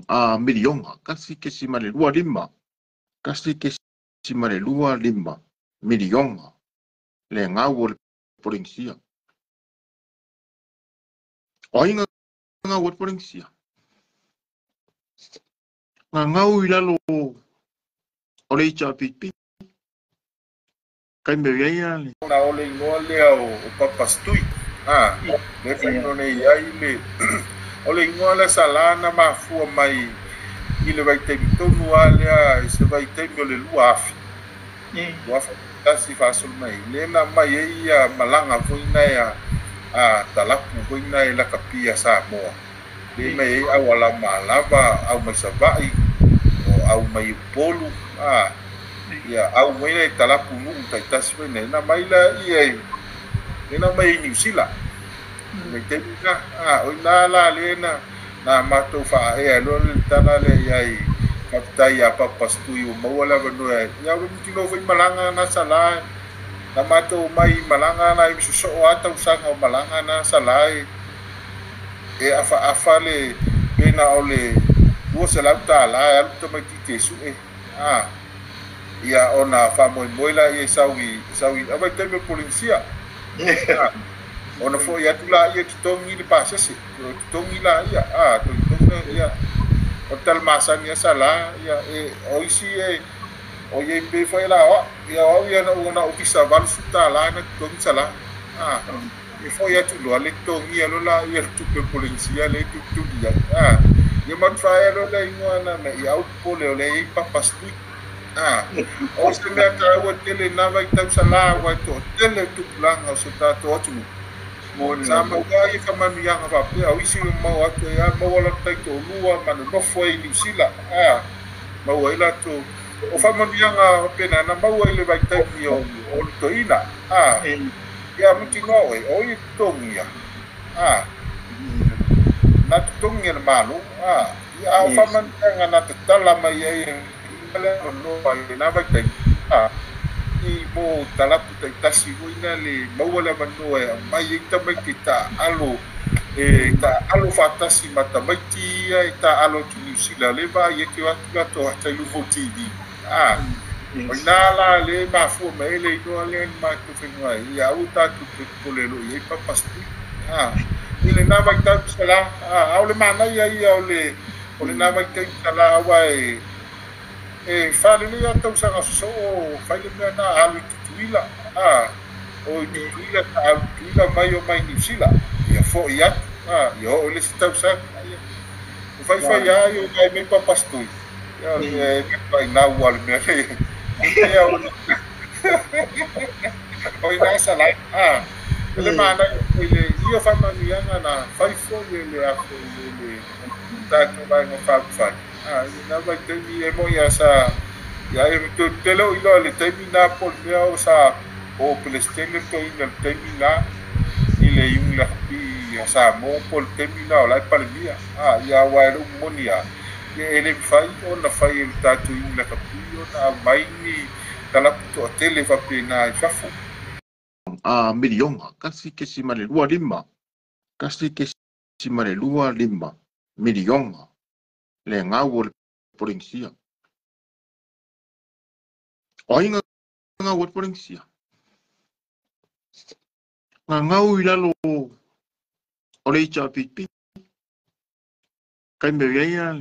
A miliona, 1.25, 1.25 miliona le gau o le Polenisia. O ai na gau o le Polenisia? Na gau i lalo o le HRPP. Kai mea ai le Na o le igoa lea o Papastui. A, le faino nei ai le o le igoa lea sa la na mafua mai i le vaitaimi tonu lava lea i se vaitaimi o le 2000. 2001 faasolo mai. Le na mai ai ia malaga foi na a talapu foi na e lakapi a Samoa. Le mai ai au ala malava, au mai Savaii, o au mai Upolu, a ia au mai nei talapu nuu taitasi foi nei na mai la ia e na mai i Niu Sila. Le taimi na, a o ina la le na na matou faaea loa le tala lea i ai faafetai iā Papastui ua maua le avanoa ia ua mutino foi malaga na sala na matou mai malaga na i sosoo a tausaga o malaga na sala e afaafa le pena o le $200 e alu tamaititi e su'e a ia ona faamoemoe laia i sau i avaitaimi o Polenisia ona fo'i atu laia totogi le pasese totogi laia a togitogi ia o le talamasani a salā ia e o isi e o iai pe foi la oa ia o au ia na ou visa $80 na totogi salā a e fo'i atu loa le totogia loa laia le tupe Polenisia le tulituli ai a ia matufaea loa le igoa na me ia au popole o lea e iai Papastui a o se mea taua tele na vaitau salā ua e to'atele tupulaga o so tatou atunuu sa maua ai faamanuiaga faapea o isi ua maua atu ai a maua latou taitoalua ma nonofo ai i Niu Sila a maua ai latou o faamanuiaga faapena na maua i le vaitaimi o le toeaina a ia mutinoa oe o i totogia a na totogi e le Malo a ia a o faamanuiaga na tatala mai ai le avanoa i lena vaitaimi a i mo talapu taitasi foi na le maua le avanoa e aumai ai tamaiti taaalo e taaalo faatasi ma tamaiti ia e taaalo atu Niu Sila le vaai atu atu latou ata i luga o TV a o ina la le mafua mai ai le igoa lea na matou faigoa ai ia aua tatou toe popole o lo o i ai Papastui a i lena vaitau salā a o le manaia ia o lena vaitaimi salā aua e faalelei a tausaga sosoo fai le mea na alu i Tutuila a o i Tutuila ta alu Tutuila mai o mai Niu Sila ia fo'i atu a ia oo i le isi tausaga ia o faifai a ia o mai Papastui ia e painau a le mea le ia o ina salā a le manaia i le ia faamanuiaga na fai foi e le afo i le tatou vaega faaupufai a i lena vaitaimi e moi a sa ia e tele o iloa le taimi na po o le mea o sa o Pelestene le toeaina le taimi na i le iugi lakapi a Samoa po o le taimi na o la e Palemia a ia aua e lou moni a ia e le mafai ona fai e le tatou iugi lakapi ona aumai ni talapu toatele faapena i fafo. A miliona, 1.25, 1.25 miliona le gau o le Polenisia. O ai na gau o le Polenisia? Na gau i lalo o le HRPP. Kai mea ai le